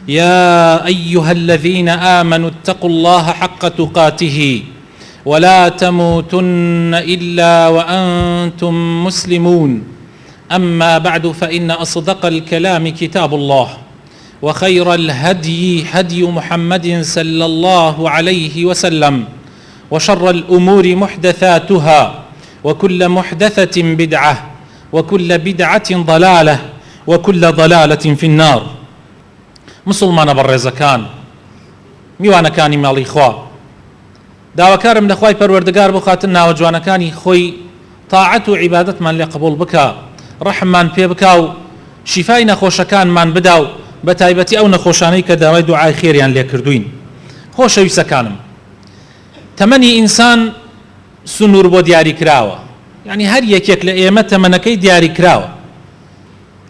يا أيها الذين آمنوا اتقوا الله حق تقاته ولا تموتن إلا وأنتم مسلمون أما بعد فإن أصدق الكلام كتاب الله وخير الهدي هدي محمد صلى الله عليه وسلم وشر الأمور محدثاتها وكل محدثة بدعة وكل بدعة ضلالة وكل ضلالة في النار مسوڵمانە بەڕێزەکان میوانەکانی ماڵی خوا داواکارم لە خوای پەروەردگار بۆ خاتر ناوە جوانەکانی خۆی تاعەت و عیبادەتمان لێ قبوڵ بکا ڕەحممان پێ بکا و شیفای نەخۆشەکانمان بدا و بە تایبەتی ئەو نەخۆشانەی کە داوای دوعای خێریان لێ کردووین. خۆشەویستەکانم تەمەنی ئینسان سنوور بۆ دیاری کراوە یانی هەر یەکێک لە ئێمە تەمەنەکەی دیاری کراوە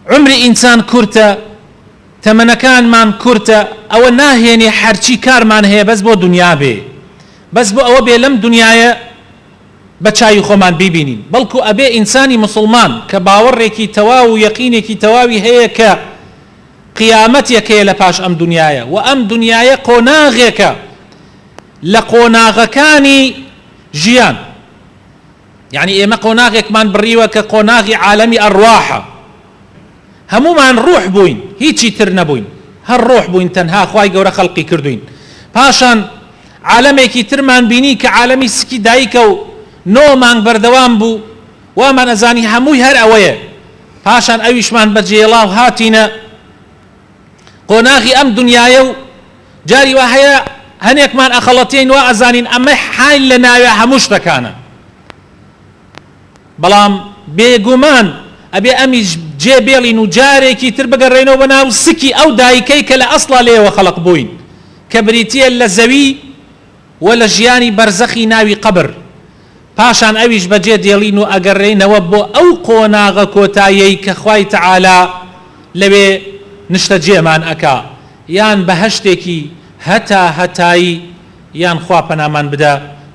عومری ئینسان کورتە تەمەنەکانمان کورتە ئەوە ناهێنێ هەرچی کارمان هەیە بەس بۆ دونیا بێ بەس بۆ ئەوە بێ لەم دونیایە بە چاوی خۆمان بیبینین بەڵکو ئەبێ ئینسانی موسڵمان کە باوەڕێکی تەواو و یەقینێکی تەواوی هەیە کە قیامەتێک هەیە لە پاش ئەم دونیایە وە ئەم دونیایە قۆناغێکە لە قۆناغەکانی ژیان یانی ئێمە قۆناغێکمان بڕیوە کە قۆناغی عالەمی ئەڕواحە هەموومان ڕوح بووین هیچی تر نەبووین هەر ڕوح بووین تەنها خوای گەورە خەڵقی کردووین پاشان عالەمێکی ترمان بینی کە عالەمی سکی دایکە و نۆ مانگ بەردەوام بوو وامان ئەزانی هەمووی هەر ئەوەیە پاشان ئەویشمان بەجێڵا و هاتینە قۆناغی ئەم دنیایە و جاری وا هەیە هەنێکمان ئەخەڵەتێین وا ئەزانین ئەمە حاین لە ناوێ هەموو شتەکانە بەڵام بێگومان ئەبێ ئەمیش جێ بێڵین و جارێکی تر بگەڕێینەوە بە ناو سکی ئەو دایکەی کە لە ئەسڵا لێیەوە خەڵق بووین کە بریتییە لە زەوی و لە ژیانی بەرزەخی ناوی قەبر پاشان ئەویش بەجێ دێڵین و ئەگەڕێینەوە بۆ ئەو قۆناغە کۆتاییەی کە خوای تەعالا لەوێ نشتەجێمان ئەکا یان بەهەشتێکی هەتا هەتایی یان خوا پەنامان بدا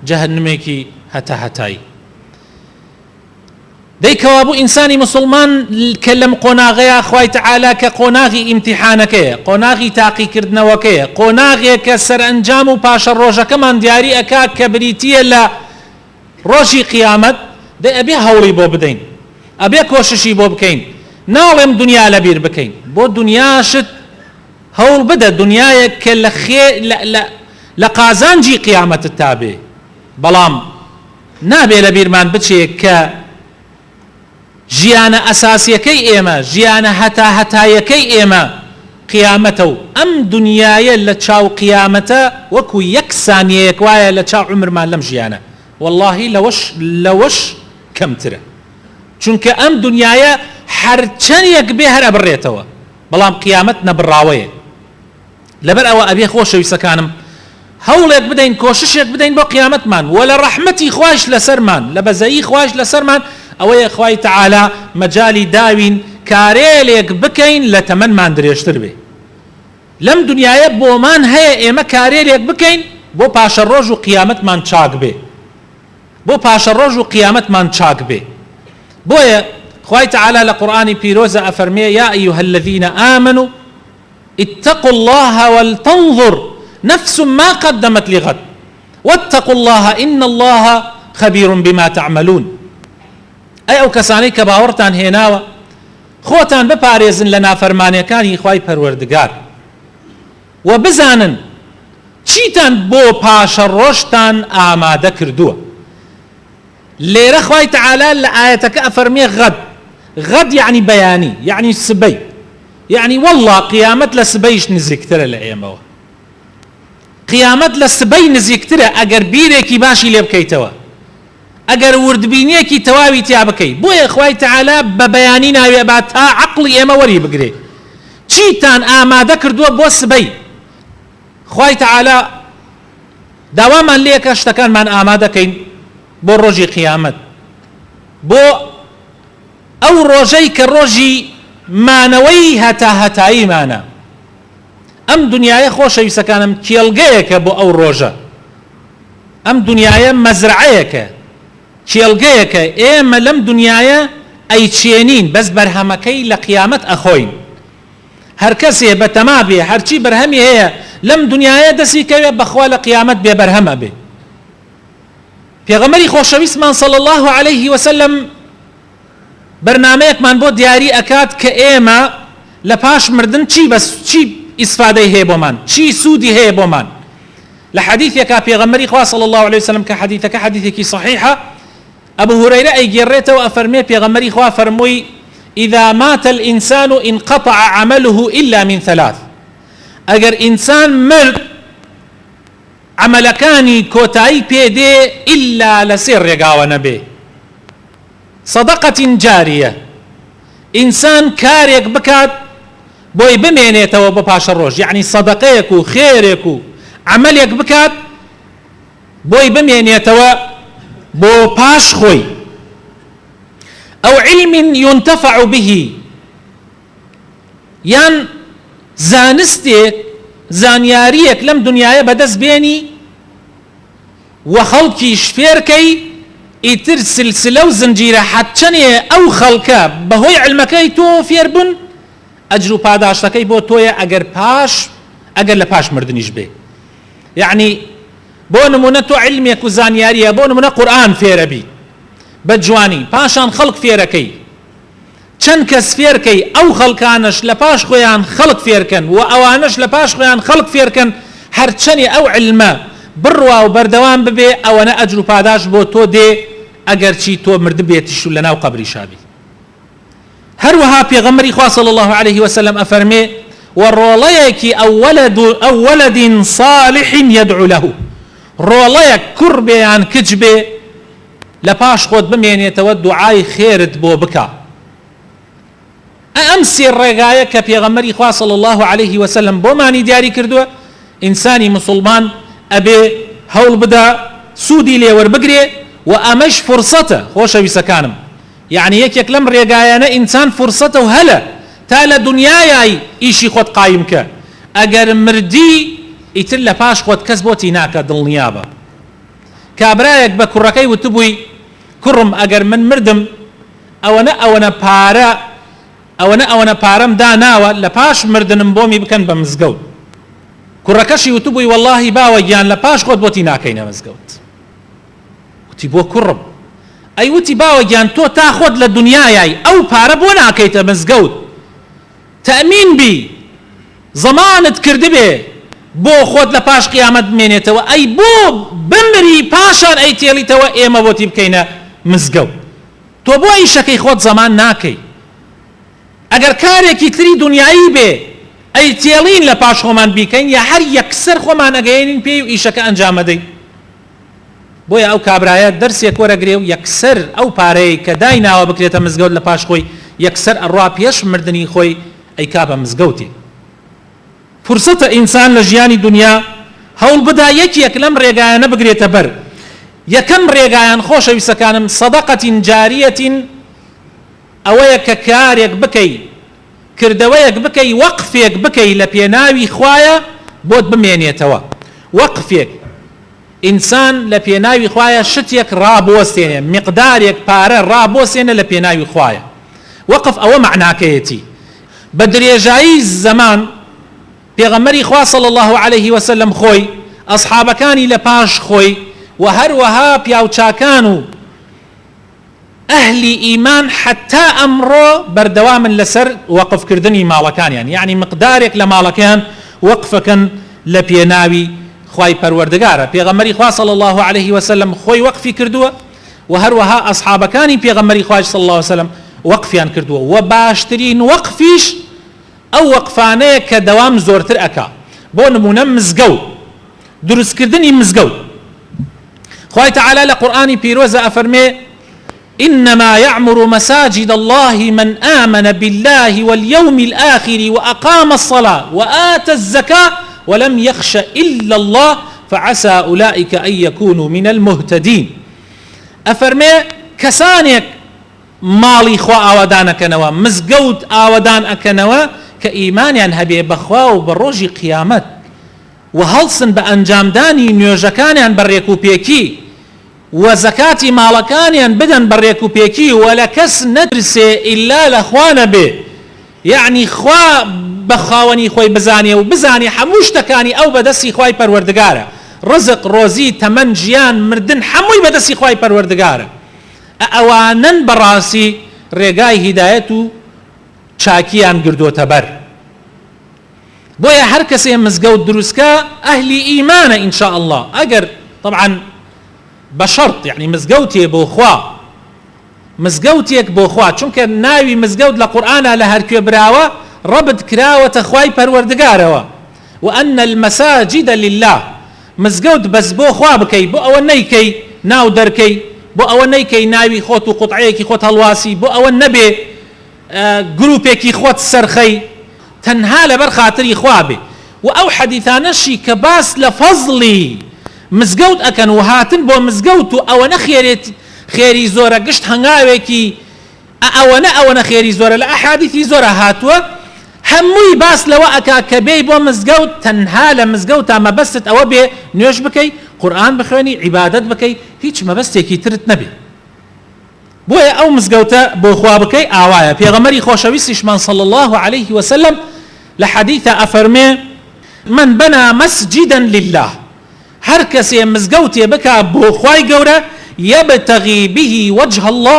جەهەنمێکی هەتا هەتایی. دەی کەوابوو ئینسانی موسڵمان کە لەم قۆناغەیا خوای تەعالا کە قۆناغی ئیمتیحانەکەیە، قۆناغی تاقیکردنەوەکەیە، قۆناغێکە سەرئەنجام و پاشەڕۆژەکەمان دیاری ئەکا کە بریتییە لە ڕۆژی قیامەت، دەی ئەبێ هەوڵی بۆ بدەین، ئەبێ کۆششی بۆ بکەین، ناڵێم دونیا لەبیر بکەین، بۆ دونیاشت هەوڵ بدە دونیایەک کە لە خێ لە لە لە قازانجی قیامەتتا بێ، بەڵام نابێ لە بیرمان بچێ کە ژیانە ئەساسیەکەی ئێمە، ژیانە هەتاهەتایەکەی ئێمە قیامەتە و ئەم دونیایە لە چاو قیامەتە وەکو یەک سانیەیەک وایە لە چاو عومرمان لەم ژیانە، وەڵاهی لەوەش لەوەش کەمترە. چونکە ئەم دونیایە هەرچەنێک بێ هەر ئەبڕێتەوە، بەڵام قیامەت نەبڕاوەیە. لەبەر ئەوە ئەبێ خۆشەویستەکانم هەوڵێک بدەین کۆششێک بدەین بۆ قیامەتمان وە لە ڕەحمەتی خوایش لەسەرمان لە بەزەیی خوایش لەسەرمان ئەوەیە خوای تەعالا مەجالی داوین کارێلێک بکەین لە تەمەنمان درێژتر بێ لەم دنیایە بۆمان هەیە ئێمە کارێلێک بکەین بۆ پاشەڕۆژ و قیامەتمان چاک بێ بۆ پاشەڕۆژ و قیامەتمان چاک بێ بۆیە خوای تەعالا لە قورئانی پیرۆزە ئەفەرمێ یا ایها الذین آمنوا اتقوا اللە ولتنظر نفس ما قدمت لغد واتقوا اللە ان اللە خبیر بما تعملون ئەی ئەو کەسانەی کە باوەڕتان هێناوە خۆتان بپارێزن لە نافەرمانیەکانی خوای پەروەردگار و بزانن چیتان بۆ پاشەڕۆژتان ئامادە کردووە. لێرە خوای تەعالا لە ئایەتەکە ئەفەرموێ غد، غد یەعنی بەیانی، یەعنی سبەی، یەعنی وەڵڵا قیامەت لە سبەیش نزیکترە لە ئێمەوە، قیامەت لە سبەی نزیکترە ئەگەر بیرێکی باشی لێ بکەیتەوە، ئەگەر وردبینیەکی تەواوی تیا بکەی، بۆیە خوای تەعالا بە بەیانی ناوی ئەبات تا عەقڵی ئێمە وەری بگرێ چیتان ئامادە کردووە بۆ سبەی، خوای تەعالا داوامان لێکە شتەکانمان ئامادەکەین بۆ ڕۆژی قیامەت، بۆ ئەو ڕۆژەی کە ڕۆژی مانەوەی هەتاهەتاییمانە. ئەم دونیایە خۆشەویستەکانم کێڵگەیەکە بۆ ئەو ڕۆژە، ئەم دونیایە مەزرەعەیەکە، کێڵگەیەکە، ئێمە لەم دونیایە ئەیچێنین بەس بەرهەمەکەی لە قیامەت ئەخۆین. هەرکەسێ بەتەما بێ هەرچی بەرهەمی هەیە لەم دنیایە دەسی کەوێ بەخوا لە قیامەت بێ بەرهەم ئەبێ. پێغەمبەری خۆشەویستمان صلی اللە علیه وسلم بەرنامەیەکمان بۆ دیاری ئەکات کە ئێمە لە پاش مردن چی بەس چی ئیسفادەی هەیە بۆمان چی سوودی هەیە بۆمان لە حەدیثێکا پێغەمبەری خوا صلی اللە علیه وسلم کە حەدیثەکە حەدیثێکی صحیحە ئەبو هورەیرە ئەیگێڕێتەوە ئەفەرمێ پێغەمبەری خوا فەرمووی اذا مات الانسان انقطع عمله الا من ثلاث ئەگەر ئینسان مرد عەمەلەکانی کۆتایی پێ دێ ئیلا لە سێ ڕێگاوە نەبێ، صدقە جاریە، ئینسان کارێک بکات بۆی بمێنێتەوە بۆ پاشەڕۆژ یەعنی سەدەقەیەک و خێرێک و عەمەلێک بکات بۆی بمێنێتەوە بۆ پاش خۆی، او علم ينتفع به، یان زانستێک، زانیارییەک لەم دنیایە بەدەست بێنی و خەڵکیش فێرکەی، ئیتر سلسلە و زنجیرە حەچەنێ ئەو خەڵکە بەهۆی عیلمەکەی تۆ فێربوون، ئەجر و پاداشتەکەی بۆ تۆیە ئەگەر پاش ئەگەر لە پاش مردنیش بێ. یەعنی بۆ نموونە تۆ عیلمێک و زانیارییە بۆ نموونە قورئان فێرەبی بە جوانی پاشان خەڵک فێرەکەی، چەند کەس فێرکەی ئەو خەڵکانەش لە پاش خۆیان خەڵک فێرکەن و ئەوانەش لە پاش خۆیان خەڵک فێرکەن هەرچەنێ ئەو عیلمە بڕوا و بەردەوام ببێ ئەوەنە ئەجر و پاداشت بۆ تۆ دێ ئەگەرچی تۆ مردبێتیش و لەناو قەبریشا بی. هەروەها پێغەمبەری خوا صلی اللە علیه وسلم ئەفەرمێ و ڕۆڵەیەکی او ولد او ولد صالح یدعو له ڕۆڵەیەک کوڕ بێ یان کچ بێ لە پاش خۆت بمێنێتەوە دوعای خێرت بۆ بکا. ئە ئەم سێ ڕێگایە کە پێغەمبەری خوا صلی اللە علیه وسلم بۆمانی دیاری کردووە ئینسانی موسوڵمان ئەبێ هەوڵ بدا سوودی لێ وەربگرێ و ئەمەش فرسەتە خۆشەویستەکانم یەعنی یەکێک لەم ڕێگایانە ئینسان فرسەتە و هەلە تا لە دونیایای ئیشی خۆت قایم کە ئەگەر مردی ئیتر لە پاش خۆت کەس بۆتی ناکا دڵنیابە. کابرایەک بە کوڕەکەی وتبووی، کوڕم ئەگەر من مردم ئەوەنە ئەوەنە پارە ئەوەنە ئەوەنە پارەم داناوە لە پاش مردنم بۆمی بکەن بە مزگەوت. کوڕەکەشی وتبووی وەڵاهی باوە گیان لە پاش خۆت بۆتی ناکەینە مزگەوت. وتی بۆ کوڕم؟ ئەی وتی باوە گیان تۆ تا خۆت لە دونیایای ئەو پارە بۆ ناکەیتە مزگەوت؟ تەئمین بی زەمانت کردبێ بۆ خۆت لە پاش قیامەت بمێنێتەوە ئەی بۆ بمری پاشان ئەیتێڵیتەوە ئێمە بۆتی بکەینە مزگەوت تۆ بۆ ئیشەکەی خۆت زەمان ناکەی ئەگەر کارێکی تری دونیایی بێ ئەیتێڵین لە پاش خۆمان بیکەین یا هەر یەکسەر خۆمان ئەگەیەنین پێی و ئیشەکە ئەنجامەدەین. بۆیە ئەو کابرایە دەرسێک وەرەگرێ و یەکسەر ئەو پارەیەی کە دایناوە بکرێتە مزگەوت لە پاش خۆی یەکسەر ئەڕوا پێش مردنی خۆی ئەیکا بە مزگەوتێ. فرسەتە ئینسان لە ژیانی دونیا هەوڵ بدا یەکێک لەم ڕێگایانە بگرێتە بەر. یەکەم ڕێگایان خۆشەویستەکانم صدقە جاریە ئەوەیە کە کارێک بکەی کردەوەیەک بکەی وەقفێک بکەی لە پێناوی خوایە بۆت بمێنێتەوە وەقفێک ئینسان لە پێناوی خوایە شتێک ڕابوەستێنێ میقدارێک پارە ڕابوەستێنێ لە پێناوی خوایە وەقف ئەوە مەعناکەیەتی بە درێژایی زەمان پێغەمبەری خوا صلی اللە علیه وسلم خۆی ئەصحابەکانی لە پاش خۆی و هەروەها پیاوچاکان و ئەهلی ئیمان حەتا ئەمڕۆ بەردەوامن لەسەر وەقف کردنی ماڵەکانیان یەعنی مقدارێک لە ماڵەکەیان وەقفەکەن لە پێناوی خوای پەروەردگارە پێغەمبەری خوا صلی اللە علیه وسلم خۆی وەقفی کردووە و هەروەها ئەصحابەکانی پێغەمبەری خوایش صلی اللە علیه وسلم وەقفیان کردووە و باشترین وەقفیش ئەو وەقفانەیە کە دەوام زۆرتر ئەکا بۆ نمونە مزگەوت دروستکردنی مزگەوت خوای تعالی لە قورئانی پیرۆزە ئەفەرمێ إنما يعمر مساجد الله من آمن بالله واليوم الآخر وأقام الصلاة وآتى الزكاة ولم يخش إلا الله فعسى أولئك أن يكونوا من المهتدين ئەفەرمێ کەسانێک ماڵی خوا ئاوادان ئەکەنەوە، مزگەوت ئاوەدان ئەکەنەوە کە ئیمانیان هەبێ بە خوا و بە ڕۆژی قیامەت و هەڵسن بە ئەنجامدانی نوێژەکانیان بە ڕێک و پێکی و زەکاتی ماڵەکانیان بدەن بە ڕێک و پێکی و لە کەس نەترسێ ئیلا لە خوا نەبێ. یەعنی خوا بە خاوەنی خۆی بزانێ و بزانێ هەموو شتەکانی ئەو بەدەستی خوای پەروەردگارە، ڕزق، ڕۆزی، تەمەن، ژیان، مردن هەمووی بەدەستی خوای پەروەردگارە. ئە ئەوانەن بەڕاستی ڕێگای هیدایەت و چاکیان گردۆتە بەر. بۆیە هەر کەسێ مزگەوت دروست کا ئەهلی ئیمانە ان شاء اللە ئەگەر طبعا بە شەرت یەعنی مزگەوتێ بۆ خوا مزگەوتێک بۆ خوا چونکە ناوی مزگەوت لە قورئانا لە هەرکوێ براوە ڕەبت کراوەتە خوای پەروەردگارەوە وان المساجد للە مزگەوت بەس بۆ خوا بکەی بۆ ئەوە نەیکەی ناو دەرکەی بۆ ئەوە نەیکەی ناوی خۆت و قوتعەیەکی خۆت هەڵواسی بۆ ئەوە نەبێ گروپێکی خۆت سەرخەی تەنها لەبەر خاتری خوا بێ وە ئەو حەدیثانەشی کە باس لە فەزڵی مزگەوت ئەکەن و هاتن بۆ مزگەوت و ئەوەنە خێرێت خێری زۆرە گشت هەنگاوێکی ئەوەنە ئەوەنە خێری زۆرە لە ئەحادیثی زۆرا هاتووە هەمووی باس لەوە ئەکا کە بێی بۆ مزگەوت تەنها لە مزگەوتا مەبەستت ئەوە بێ نوێژ بکەی قورئان بخوێنی عیبادەت بکەی هیچ مەبەستێکی ترت نەبێ بۆیە ئەو مزگەوتە بۆ خوا بکەی ئاوایە پێغەمبەری خۆشەویستیشمان صلی اللە علیه وسلم لە حەدیثا ئەفەرموێ، من بنا مسجدا للە، هەر کەسێ مزگەوتێ بکا بۆ خوای گەورە، یبتغی به وجه اللە،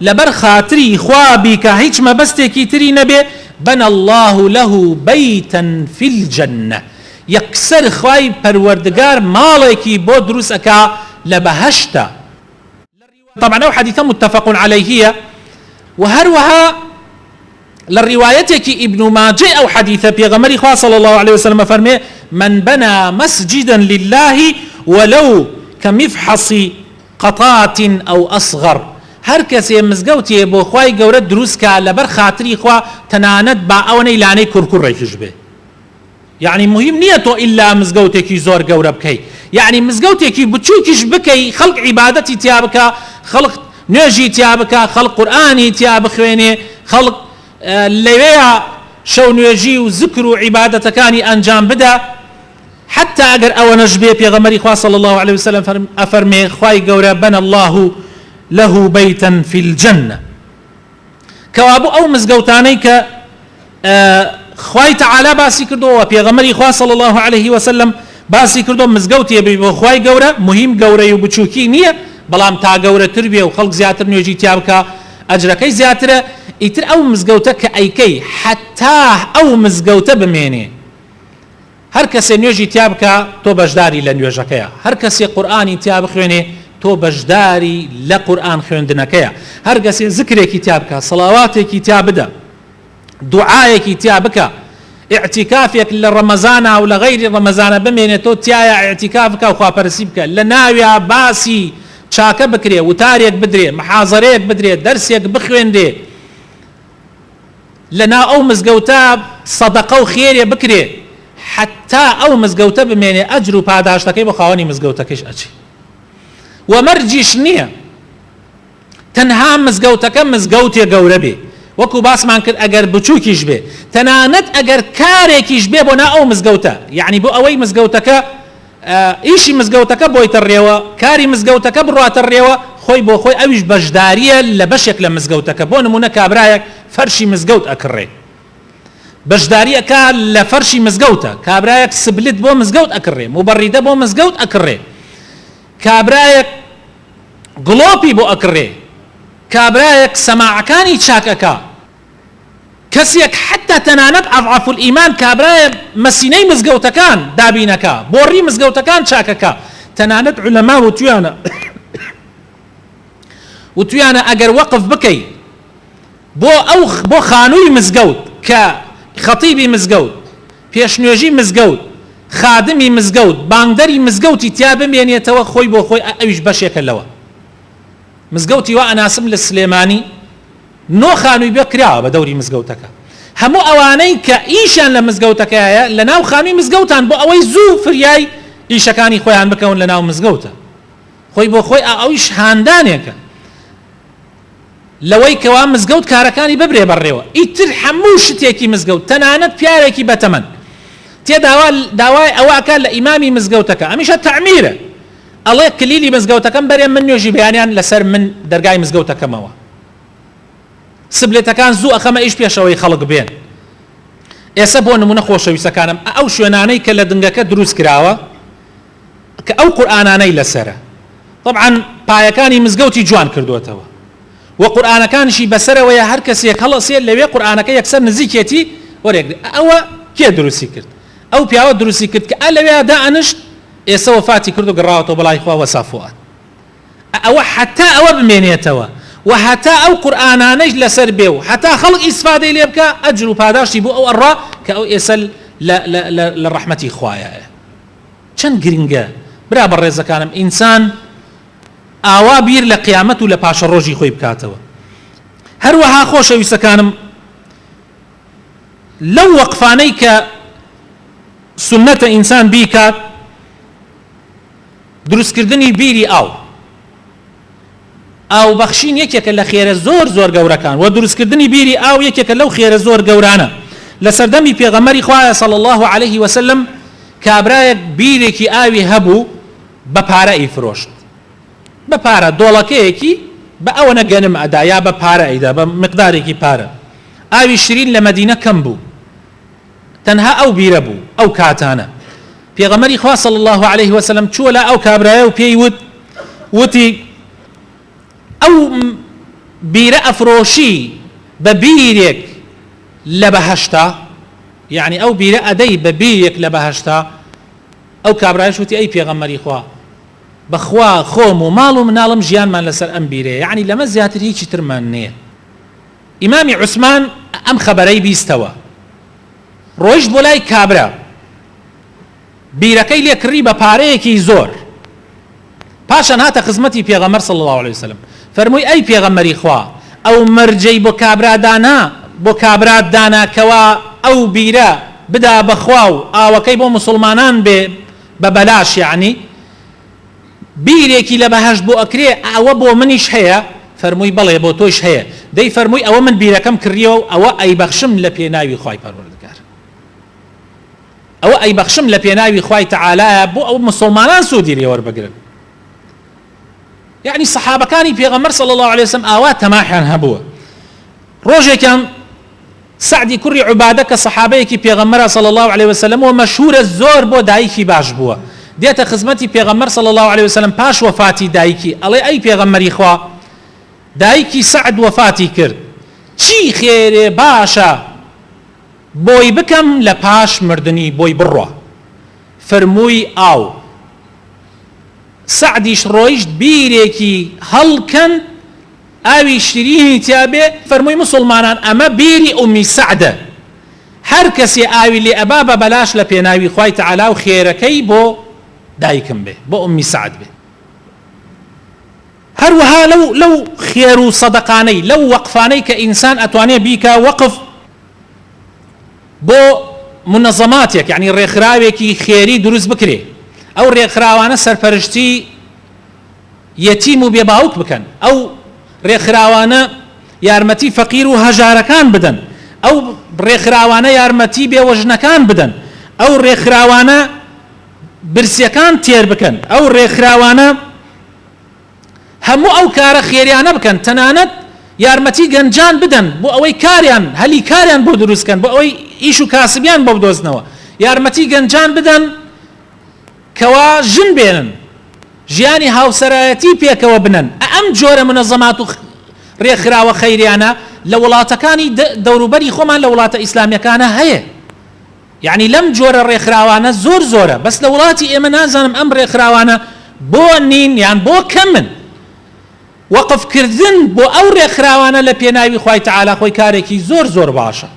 لەبەر خاتری خوا بیکا هیچ مەبەستێکی تری نەبێ، بنا اللە له بیتا فی الجنە، یەکسەر خوای پەروەردگار ماڵێکی بۆ دروست ئەکا لە بەهەشتا. طبعا ئەو حەدیثە متفق علیه و هەروەها لە ڕیوایەتێکی ئیبن ماجەی ئەو حەدیثە پێغەمبەری خوا صلی الله علیه وسلم فەرمێ من بنى مسجدا لله ولو كمفحص قطات أو أصغر هەر کەسێ مزگەوتێ بۆ خوای گەورە دروست کا لەبەر خاتری خوا تەنانەت با ئەوەنەی لانەی کورکوڕێکیش بێ یەعنی موهیم نیە تۆ ئیلا مزگەوتێکی زۆر گەورە بکەی یەعنی مزگەوتێکی بچوکیش بکەی خەڵک عیبادەتی تیا بکا خەڵک نوێژی تیا بکا خەڵک قورئانی تیا بخوێنێ خەڵک لەوێیا شەو نوێژی و زکر و عیبادەتەکانی ئەنجام بدا حتی ئەگەر ئەوەنەش بێ پێغەمبەری خوا صلی الله علیه وسلم ئەفەرمێ خوای گەورە بنى الله له بيتا في الجنة کەوابوو ئەو مزگەوتانەی کە خوای تەعالا باسی کردووە و پێغەمبەری خوا صلی اللە علیه وسلم باسی کردووە مزگەوتێ بی بۆ خوای گەورە مهم گەورەی و بچووکی نییە بەڵام تا گەورەتر بێ و خەڵک زیاتر نوێژی تیا بکا ئەجرەکەی زیاترە ئیتر ئەو مزگەوتە کە ئەیکەی حەتا ئەو مزگەوتە بمێنێ هەر کەسێ نوێژی تیا بکا تۆ بەشداری لە نوێژەکەیا، هەر کەسێ قورئانی تیا بخوێنێ تۆ بەشداری لە قورئان خوێندنەکەیا، هەر کەسێ زکرێکی تیا بکا، سڵاواتێکی تیا بدا، دوعایەکی تیا بکا، ئیعتیکافێک لە ڕەمەزانا و لە غەیری ڕەمەزانا بمێنێ تۆ تیایا ئیعتیکاف بکا و خواپەرستی بکە، لە ناویا باسی چاکە بکرێ، وتارێک بدرێ، محازەرەیەک بدرێ، دەرسێک بخوێنرێ، لە ناو ئەو مزگەوتە سەدەقە و خێرێ بکرێ حەتتا ئەو مزگەوتە بمێنێ ئەجر و پاداشتەکەی بۆ خاوەنی مزگەوتەکەیش ئەچێ وە مەرجیش نییە تەنها مزگەوتەکە مزگەوتێ گەورە بێ وەکو باسمان کرد ئەگەر بچووکیش بێ تەنانەت ئەگەر کارێکیش بێ بۆ نا ئەو مزگەوتە یعنی بۆ ئەوەی مزگەوتەکە ئیشی مزگەوتەکە بۆیتە ڕێوە، کاری مزگەوتەکە بڕواتە ڕێوە، خۆی بۆ خۆی ئەویش بەشدارییە لە بەشێک لە مزگەوتەکە، بۆ نموونە کابرایەک فەرشی مزگەوت ئەکڕێ بەشداری ئەکا لە فەرشی مزگەوتە، کابرایەک سبلت بۆ مزگەوت ئەکڕێ، موبەڕیدە بۆ مزگەوت ئەکڕێ، کابرایەک گڵۆپی بۆ ئەکڕێ، کابرایەک سەماعەکانی چاک ئەکا. کەسێک حەتا تەنانەت اضعف الایمان کابرایە مەسینەی مزگەوتەکان دابینەکا بۆڕی مزگەوتەکان چاکەکا تەنانەت عولەما وتویانە وتویانە ئەگەر وەقف بکەی بۆ ئەو بۆ خانووی مزگەوت کە خەتیبی مزگەوت پێشنوێژی مزگەوت خادمی مزگەوت بانگدەری مزگەوتی تیا بمێنێتەوە خۆی بۆ خۆی ئەویش بەشێکە لەوە مزگەوتی وا ئەناسم لە سلێمانی نۆ خانووی بێ کراوە بە دەوری مزگەوتەکە هەموو ئەوانەی کە ئیشیان لە مزگەوتەکەیە لە ناو خانووی مزگەوتان بۆ ئەوەی زوو فریای ئیشەکانی خۆیان بکەون لە ناو مزگەوتە خۆی بۆ خۆی ئەویش هاندانێکە لەوەی کەوا مزگەوت کارەکانی ببرێ بەڕێوە ئیتر هەموو شتێکی مزگەوت تەنانەت پیاوێکی بەتەمەن تێ داوا داوای ئەوە ئەکات لە ئیمامی مزگەوتەکە ئەمیشە تەعمیرە ئەڵێ کلیلی مزگەوتەکەم بەرێ من نوێژی بەیانیان لەسەر من دەرگای مزگەوتەکەمەوە سبلێتەکان زوو ئەخەمە ئیش پێش ئەوەی خەڵک بێن. ئێسە بۆ نمونە خۆشەویستەکانم ئەو شوێنانەی کە لە دنگەکە دروست کراوە کە ئەو قورئانانەی لەسەرە تەبعەن پایەکانی مزگەوتی جوان کردووەتەوە و قورئانەکانیشی بەسەرەوەیە هەر کەسێک هەڵەسێ لەوێ قورئانەکە یەکسەر نزیکێتی وەرێگرێ ئەوە کێ دروستی کرد ئەو پیاوە دروستی کرد کە ئە لەوێ دائەنشت ئێسە وەفاتی کرد و گەڕاوەتەوە بەڵای خوا وەسا فوئاد ئەوە هەتا ئەوە بمێنێتەوە و هەتا ئەو قورئانانەیش لەسەر بێ و هەتا خەڵک ئیسفادەی لێ بکا ئەجر و پاداشتی بۆ ئەو ئەڕوا کە ئەو ئێسە لە لە لە لە ڕەحمەتی خوایایە. چەند گرنگە برا بەڕێزەکانم ئینسان ئاوا بیر لە قیامەت و لە پاشەڕۆژی خۆی بکاتەوە. هەروەها خۆشەویستەکانم لەو وەقفانەی کە سوننەتە ئینسان بیکات دروستکردنی بیری ئاو، ئاو بەخشین یەکێکە لە خێرە زۆر زۆر گەورەکان وە دروستکردنی بیری ئاو یەکێکە لەو خێرە زۆر گەورانە لە سەردەمی پێغەمبەری خوایە صلی اللە علیه وسلم کابرایەک بیرێکی ئاوی هەبوو بە پارە ئەیفرۆشت بە پارە دۆڵەکەیەکی بە ئەوەنە گەنم ئەدا یا بە پارە ئەیدا بە مقدارێکی پارە ئاوی شیرین لە مەدینە کەم بوو تەنها ئەو بیرە بوو ئەو کاتانە پێغەمبەری خوا صلی اللە علیه وسلم چووە لا ئەو کابرایە و پێی وت وتی ئەو بیرە ئەفرۆشی بە بیرێک لە بەهەشتا یعنی ئەو بیرە ئەدەی بە بیرێک لە بەهەشتا ئەو کابرایش وتی ئەی پێغەمبەری خوا بەخوا خۆم و ماڵ و مناڵم ژیانمان لەسەر ئەم بیرەیە یعنی لەمە زیاتر هیچی ترمان نییە ئیمامی عوسمان ئەم خەبەرەی بیستەوە ڕۆیشت بۆ لای کابرا بیرەکەی لێ کڕی بە پارەیەکی زۆر پاشان هاتە خزمەتی پێغەمبەر صلی اللە علیه وسلم فەرمووی ئەی پێغەمبەری خوا ئەو مەرجەی بۆ کابرا دانا بۆ کابرات دانا کەوا ئەو بیرە بدا بەخوا و ئاوەکەی بۆ موسڵمانان بێ بە بەلاش یەعنی بیرێکی لە بەهەشت بۆ ئەکرێ ئەوە بۆ منیش هەیە؟ فەرمووی بەڵێ بۆ تۆیش هەیە، دەی فەرمووی ئەوە من بیرەکەم کڕیەوە و ئەوە ئەیبەخشم لە پێناوی خوای پەروەردگار ئەوە ئەیبەخشم لە پێناوی خوای تەعالایە بۆ ئەو مسوڵمانان سوودی لێ وەربگرن. یەعنی سەحابەکانی پێغەمبەر صلی اللە علیه وسلم ئاوا تەماحیان هەبووە. ڕۆژێکیان سەعدی کوڕی عوبادە کە سەحابەیەکی پێغەمبەرە صلی اللە علیە وسلم و مەشهورە زۆر بۆ دایکی باش بووە دێتە خزمەتی پێغەمبەر صلی اللە علیە وسلم پاش وەفاتی دایکی ئەڵێ ئەی پێغەمبەری خوا دایکی سەعد وەفاتی کرد چی خێرێ باشە بۆی بکەم لە پاش مردنی بۆی بڕوا فەرمووی ئاو سەعدیش ڕۆیشت بیرێکی هەڵکەند ئاوی شیرینی تیا بێ، فەرمووی موسوڵمانان ئەمە بیری ئومی سەعدە هەر کەسێ ئاوی لێ ئەبا بە بەلاش لە پێناوی خوای تەعالا و خێرەکەی بۆ دایکم بێ بۆ ئومی سەعد بێ. هەروەها لەو لەو خێر و سەدەقانەی لەو وەقفانەی کە ئینسان ئەتوانێ بیکا وەقف بۆ مونەزەماتێک یانی ڕێکخراوێکی خێری دروست بکرێ ئەو ڕێکخراوانە سەرپەرشتی یەتیم و بێ باوک بکەن، ئەو ڕێکخراوانە یارمەتی فەقیر و هەژارەکان بدەن، ئەو ڕێکخراوانە یارمەتی بێوەژنەکان بدەن، ئەو ڕێکخراوانە برسیەکان تێر بکەن، ئەو ڕێکخراوانە هەموو ئەو کارە خێریانە بکەن، تەنانەت یارمەتی گەنجان بدەن بۆ ئەوەی کاریان هەلی کاریان بۆ دروست کەن، بۆ ئەوەی ئیش و کاسبیان بۆ بدۆزنەوە، یارمەتی گەنجان بدەن کەوا ژن بێنن ژیانی هاوسەرایەتی پێکەوە بنەن، ئەم جۆرە مونەزەمات و رێکخراوە خەیریانە لە وڵاتەکانی دەوروبەری خۆمان لە وڵاتە ئیسلامیەکانە هەیە یەعنی لەم جۆرە رێکخراوانە زۆر زۆرە بەس لە وڵاتی ئێمە نازانم ئەم رێکخراوانە بۆ نین یان بۆ کەمن. وەقف کردن بۆ ئەو ڕێکخراوانە لە پێناوی خوای تەعالا خۆی کارێکی زۆر زۆر باشە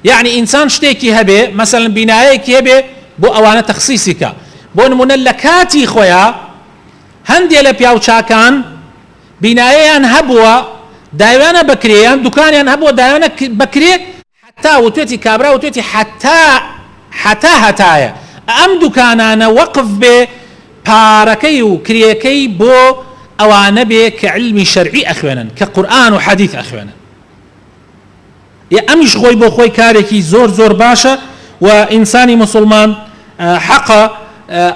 یەعنی ئینسان شتێکی هەبێ مەسەلەن بینایەکی هەبێ بۆ ئەوانە تەخسیسی کا بۆ نمونە لە کاتی خۆیا هەندێ لە پیاو چاکان بینایەیان هەبووە داویانە بەکرێ یان دوکانیان هەبووە داویانە بەکرێ حەتا وتوێتی کابرا وتوێتی حەتا حەتا هەتایە ئەم دوکانانە وەقف بێ پارەکەی و کرێکەی بۆ ئەوانە بێ کە علمی شەرعی ئەخوێنن کە قورئان و حەدیث ئەخوێنن ئێ ئەمیش خۆی بۆ خۆی کارێکی زۆر زۆر باشە و ئینسانی موسڵمان حەقە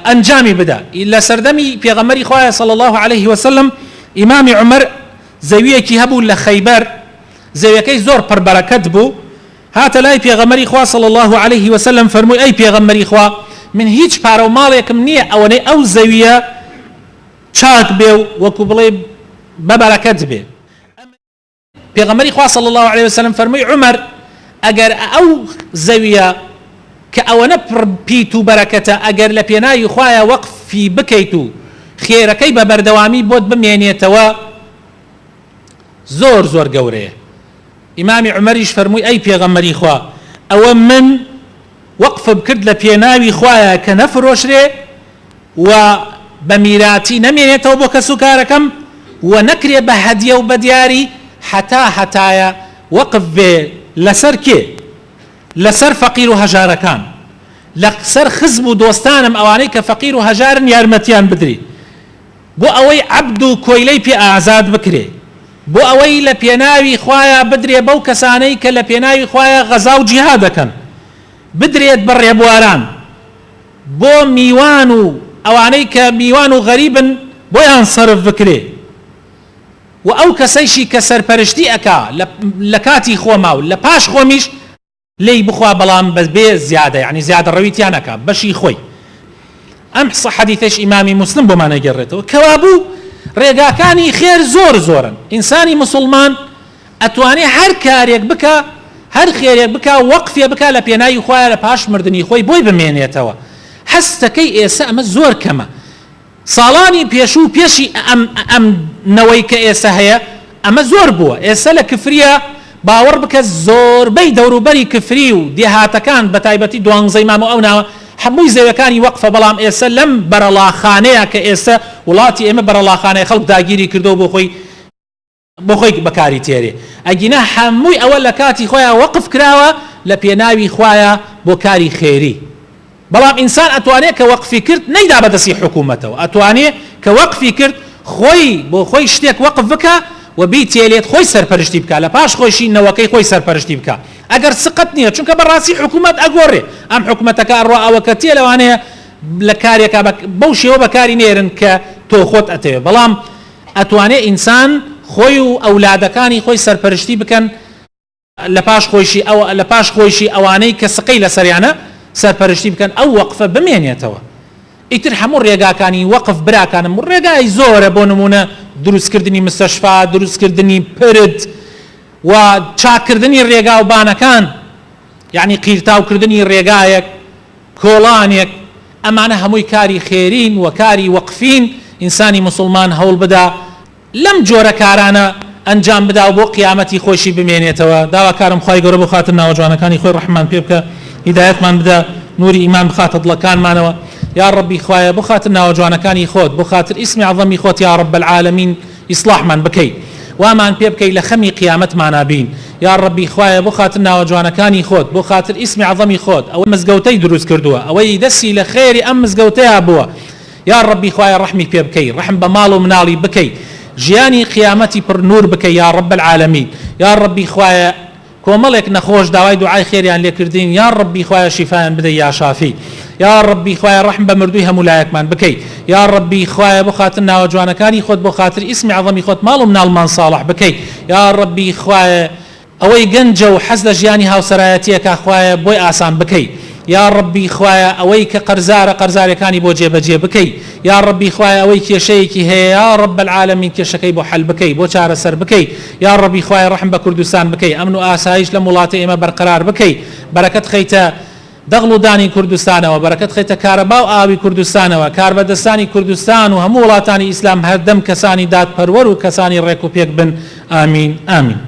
ئەنجامی بدا لە سەردەمی پێغەمبەری خوایە صلی الله علیه وسلم ئیمامی عومەر زەویەکی هەبوو لە خەیبەر زەویەکەی زۆر پڕ بەرەکەت بوو. هاتە لای پێغەمبەری خوا صلی اللە علیه وسلم فەرمووی ئەی پێغەمبەری خوا من هیچ پارە و ماڵێکم نییە ئەوەنەی ئەو زەویە چاک بێ و وەکو بڵێ بە بەرەکەت بێ. پێغەمبەری خوا صلی اللە علیه وسلم فەرمووی عومەر ئەگەر ئەو زەویە کە ئەوەنە پڕ پیت و بەرەکەتە ئەگەر لە پێناوی خوایە وەقفی بکەیت و خێرەکەی بە بەردەوامی بۆت بمێنێتەوە زۆر زۆر گەورەیە. ئیمامی عومەریش فەرمووی ئەی پێغەمبەری خوا ئەوە من وەقفم کرد لە پێناوی خوایە کە نەفرۆشرێ و بە میراتی نەمێنێتەوە بۆ کەسوکارەکەم و نەکرێ بە هەدیە و بە دیاری هەتا هەتایە وەقف بێ لەسەر کێ؟ لەسەر فەقیر و هەژارەکان لەسەر خزم و دۆستانم ئەوانەی کە فەقیر و هەژارن یارمەتیان بدرێ بۆ ئەوەی عەبد و کۆیلەی پێ ئازاد بکرێ، بۆ ئەوەی لە پێناوی خوایا بدرێ بەو کەسانەی کە لە پێناوی خوایا غەزا و جیهاد دەکەن، بدرێت بە ڕێبواران، بۆ میوان و ئەوانەی کە میوان و غەریبن بۆیان سەرف بکرێ و ئەو کەسەیشی کە سەرپەرشتی ئەکا لە کاتی خۆما و لە پاش خۆمیش لێی بخوا بەڵام بە بێ زیادە یەعنی زیادەڕەوی تیا نەکا بەشی خۆی ئەم حەدیثەش ئیمامی موسلم بۆمان ئەگێڕێتەوە کەوابوو ڕێگاکانی خێر زۆر زۆرن ئینسانی موسڵمان ئەتوانێ هەر کارێک بکا هەر خێرێک بکا وەقفێ بکا لە پێناوی خوایە لە پاش مردنی خۆی بۆی بمێنێتەوە هەستەکەی ئێسە ئەمە زۆر کەمە ساڵانی پێشوو پێشی ئەم ئەم نەوەی کە ئێسە هەیە ئەمە زۆر بووە ئێسە لە کفریە باوەڕ بکە زۆربەی دەوروبەری کفری و دێهاتەکان بەتایبەتی دوانزەی مام و ئەو ناوە هەمووی زەوێکانی وەقفە بەڵام ئێسە لەم بەرەڵاخانەیە کە ئێسە وڵاتی ئێمە بەرەڵاخانەیە خەڵک داگیری کردووە بۆ خۆی بۆ خۆی بەکاری تێرێ ئەگینا هەمووی ئەوە لە کاتی خۆیا وەقف کراوە لە پێناوی خوایە بۆ کاری خێری بەڵام ئینسان ئەتوانێ کە وەقفی کرد نەیدا بە دەستی حکومەتەوە ئەتوانێ کە وەقفی کرد خۆی بۆ خۆی شتێک وەقف بکا و بیتێلێت خۆی سەرپەرشتی بکا لە پاش خۆیشی نەوەکەی خۆی سەرپەرشتی بکا ئەگەر سقەت نیە چونکە بەڕاستی حکومەت ئەگۆڕێ ئەم حکومەتەکە ئەڕوا ئەوەکە تێ لەوانەیە لە کارێکا بەو شێوە بەکاری نێرن کە تۆ خۆت ئەتەوێ بەڵام ئەتوانێ ئینسان خۆی و ئەولادەکانی خۆی سەرپەرشتی بکەن لە پاش خۆیشی ئەو لە پاش خۆیشی ئەوانەی کە سقەی لەسەریانە سەرپەرشتی بکەن ئەو وەقفە بمێنێتەوە ئیتر هەموو ڕێگاکانی وەقف براکانم ڕێگای زۆرە بۆ نمونە دروستکردنی مستەشفا دروستکردنی پرد و چاککردنی ڕێگا و بانەکان یەعنی قیرتاوکردنی ڕێگایەک، کۆڵانێک، ئەمانە هەمووی کاری خێرین و کاری وەقفین، ئینسانی موسڵمان هەوڵ بدا لەم جۆرە کارانە ئەنجام بدا و بۆ قیامەتی خۆیشی بمێنێتەوە، داواکارم خوای گەورە بۆ خاتر ناوە جوانەکانی خۆی ڕەحممان پێ بکا، هیدایەتمان بدا، نوری ئیمان بخاتە دڵەکانمانەوە، یا ڕەبی خوایە بۆ خاتر ناوە جوانەکانی خۆت، بۆ خاتر ئیسمی عەزەمی خۆت یا رب العالمین، ئیسڵاحمان بکەی وامان پێ بکەی لە خەمی قیامەتمانا بین یاڕەبی خوایە بۆ خاتر ناوە جوانەکانی خۆت بۆ خاتر ئیسمی عەزەمی خۆت ئەوەی مزگەوتەی دروست کردووە ئەوەی دەستی لە خێری ئەم مزگەوتەیا بووە یاڕەبی خوایە ڕەحمی پێ بکەی ڕەحم بە ماڵ و مناڵی بکەی ژیانی قیامەتی پڕ نور بکەی یاڕەب العالمین یاڕەبی خوایە کۆمەڵێک نەخۆش داوای دوعای خێریان لێ کردین یاڕەبی خوایە شیفایان بدەی یاشافی یاڕەبی خوایە ڕەحم بە مردووی هەموو لایەکمان بکەی یاڕەبی خوایە بۆ خاتر ناوە جوانەکانی خۆت بۆ خاتر ئیسمی عەزەمی خۆت ماڵ و مناڵمان ساڵح بکەی یاڕەبی خوایە ئەوەی گەنجە و حەز لە ژیانی هاوسەرایەتیەکا خوایە بۆی ئاسان بکەی یاڕەبی خوایە ئەوەی کە قەرزارە قەرزارەکانی بۆ جێبەجێ بکەی یاڕەبی خوایە ئەوەی کێشەیەکی هەیە یاڕەب العالمین کێشەکەی بۆ حەل بکەی بۆ چارەسەر بکەی یاڕەبی خوایە ڕەحم بە کوردستان بکەی ئەمن و ئاسایش لەم وڵاتەی ئێمە بەرقەرار بکەی بەرەکەت خەیتە دەغڵ و دانی کوردستانەوە بەرەکەت خەیتە کارەبا و ئاوی کوردستانەوە کاربەدەستانی کوردستان و هەموو وڵاتانی ئیسلام هەردەم کەسانی دادپەروەر و کەسانی ڕێک و پێک بن ئامین ئامین.